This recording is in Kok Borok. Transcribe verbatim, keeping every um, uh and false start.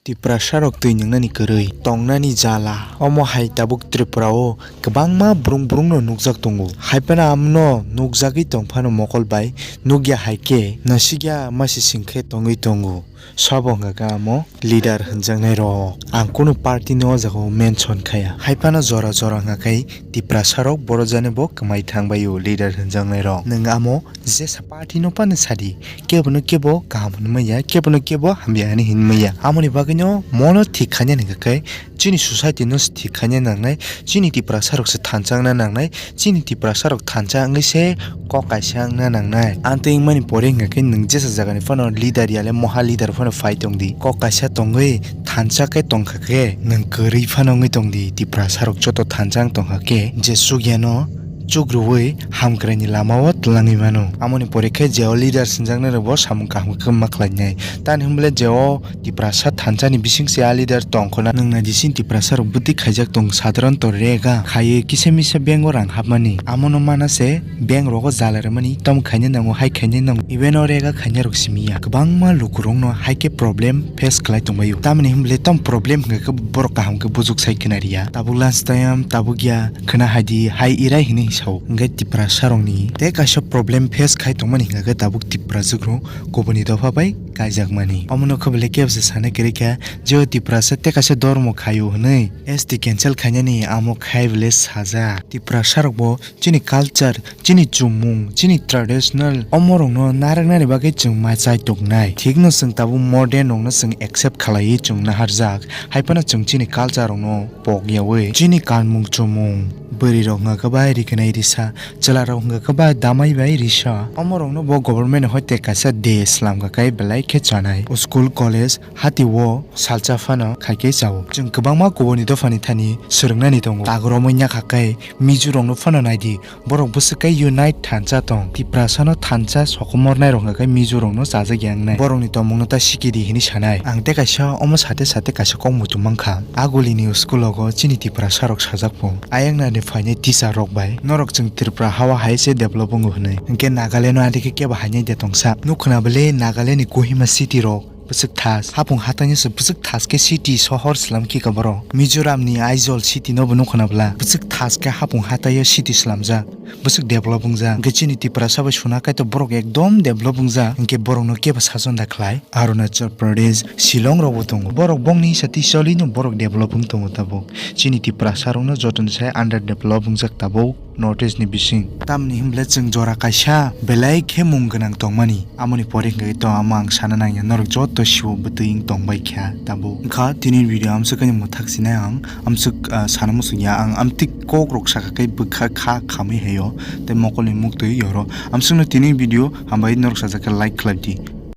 Tiprasa rok twi nwngnani kwrwi tongnani jala. Omo hai tabuk Tripura o kwbangma brung brung no nukjak tongo. Hai phano amno nukjagwi tong phano mokol bai nukya hai khe nasikya masi sing khe tongwi tongo. Sabo hwnkha khe amo leader hwnjaknai rok. Ang kunu party ni o jaga o mention khaya. Hai phano jora jora hwnkha khe Tiprasa rok boro jani bo kwmai thang bai o leader hwnjaknai rok. Nwng amo jesa party no phano sadi, kebo no kebo kaham hwnwi manya, kebo no kebo hamya hwnwi hwnwi manya. Amoni bagwi no mono thik khainani hwnkha khe chini society no thik khaina nangnai, chini Tiprasa rok se thansa wngna nangnai, chini Tiprasa rok thansa wngwi se kok kaisa wngna nangnai. Amtwi wngmani pore hwnkha khe nwng jesa jagani phano leader ya le moha leader phano phai tong di. Kok kaisa tongwi thansa khe tongkha khe nwng kwrwi phano wngwi tong di. Tiprasa rok joto thansa wng tongkha khe je chukya no chuk rwui hamkraini lama o twlangwi mano. Amoni pore khe je o leader swnjaknai rok bo samung kaham khe ma khlainai. Tamni hwnba le je o Tiprasa thansa ni bising se a leader tong khona. Nwng nai di chini Tiprasa rok bwtwi khaijak tong, sadharanto rega khaiwi kisa misa bank o rang hapmani. Amo no mana se bank rogo jala rwmani, tamo khaina nango, hai khaina nango. Even o rega khaina rok simi ya. Kwbangma lukurok no hai khe problem face khlai tong bai o. Tamoni hwnba le tamo problem hwnkha khe borok kaham khe bujuk sai khna ri ya. Tabuk lunch time, tabuk ya, khna hai di, hai irai hinwi sao. Hwnkhe Tiprasa rok ni tei kaisa problem face khai tongmani hwnkha khe tabuk Tiprajwk rok kubuni dopha bai kaijakmani. Omo nokha belai kebo se sana kwrwi kha, je o Tiprasa tei kaisa dormo khaio hwnwi S T cancel khainani amo khai belai sajak. Tiprasa rok bo chini culture, chini chumung, chini traditional, omo rokno narwknani bagwi chwng ma chai tongnai. Thikno chwng tabuk modern rokno chwng accept khlaiwi chwng naharjak, hai phano chwng chini culture rokno pok yaui chini kanmung chumung, bwrwi rok hwnkha khe bai rikinai risa, chwla rok hwnkha khe bai damai bai risa. Omo rokno bo government hoi te kaisa de slam kha khe belai khe chanai. School, college, hati o salsa phano khai khe chao. Chwng kwbangma kubuni dophani thani swrwngnani tongo. Taguromwi nya kha khe Mizo rokno phano nai di. Borok bwswk khe unite thansa tong. Tiprasa no thansa sokomornai rok hwnkha khe Mizo rokno chajak ya wngnai. Borokni tongmungno ta sikidi hinwi sanai. Ang tei kaisa omo sate sate kaisa kok muchung mankha. Agulini school rogo chini Tiprasa rok sajak pho. Ayang nani phainai teacher rok bai. Norok chwng Tripura hawa hai se develop wngo hwnwi. Hwnkhe Nagaland o adikhe kebo hainai de tongsa. Nuk khna bwle Nagaland ni Kohima city rok bwswk thas, hapung hataino se bwswk thas khe city sohor slam khe ka borok. Mizoram ni Aizawl city no bo nukho na bwla, bwswk thas khe hapung hataio city slamjak, bwswk develop wngjak. Hwnkhe chini Tiprasa bai suna kaitor borok ekdom develop wngjak, hwnkhe borok no kebo sason da khlai. Arunachal Pradesh, Shillong rok bo tongo, borok bongni sati choli no borok develop wng tongo tabuk. Chini Tiprasa rok no joto ni sai under develop wngjak tabuk. North East ni bising. Tamni hwnble chwng jora kaisa belai khe mung gwnang tongmani. Amoni pore hwnkhe to amo ang sana nangya norok joto siwo bwtwi wng tongbai kha tabuk. Wngkha tini video amswk ani mwthak sinai ang amswk, ah, sana muchung ya ang amtwi kok rok saka khe bwkha kha khamwi haio tei mokol ni muktwi yoro. Amswkno tini video hambai norok sajak khe like khlai di.